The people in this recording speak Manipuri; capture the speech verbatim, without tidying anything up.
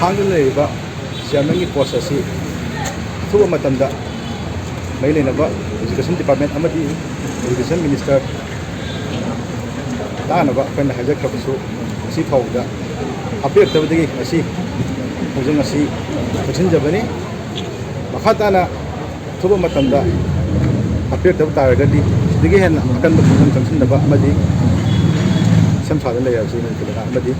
ꯍꯥꯡꯗꯨꯅ ꯂꯩꯔꯤꯕ ꯆꯤꯌꯥꯔꯃꯦꯟꯒꯤ ꯄꯣꯁ ꯑꯁꯤ ꯑꯊꯨꯕ ꯃꯇꯝꯗ ꯃꯔꯤ ꯂꯩꯅꯕ ꯏꯖꯨꯀꯦꯁꯟ ꯗꯤꯄꯥꯔꯠꯃꯦꯟ ꯑꯃꯗꯤ ꯏꯖꯨꯀꯦꯁꯟ ꯃꯤꯅꯤꯁꯇꯔ ꯇꯥꯅꯕ ꯑꯩꯈꯣꯏꯅ ꯍꯥꯏꯖꯈ꯭ꯔꯕꯁꯨ, ꯉꯁꯤ ꯐꯥꯎꯕꯗ ꯍꯥꯞꯄꯤꯔꯛꯇꯕꯗꯒꯤ ꯉꯁꯤ ꯈꯣꯡꯖꯪ ꯑꯁꯤ ꯂꯣꯏꯁꯤꯟꯖꯕꯅꯤ꯫ ꯃꯈꯥ ꯇꯥꯅ ꯑꯊꯨꯕ ꯃꯇꯝꯗ ꯍꯥꯞꯄꯤꯔꯛꯇꯕ ꯇꯥꯔꯒꯗꯤ ꯁꯤꯗꯒꯤ ꯍꯦꯟꯅ ꯑꯀꯟꯕ ꯈꯣꯡꯖꯪ ꯆꯪꯁꯤꯟꯅꯕ ꯑꯃꯗꯤ ꯁꯦꯝ ꯁꯥꯗꯨꯅ ꯂꯩꯔꯕꯁꯤ ꯃꯅꯤꯄꯨꯔ ꯂꯩꯉꯥꯛ ꯑꯃꯗꯤ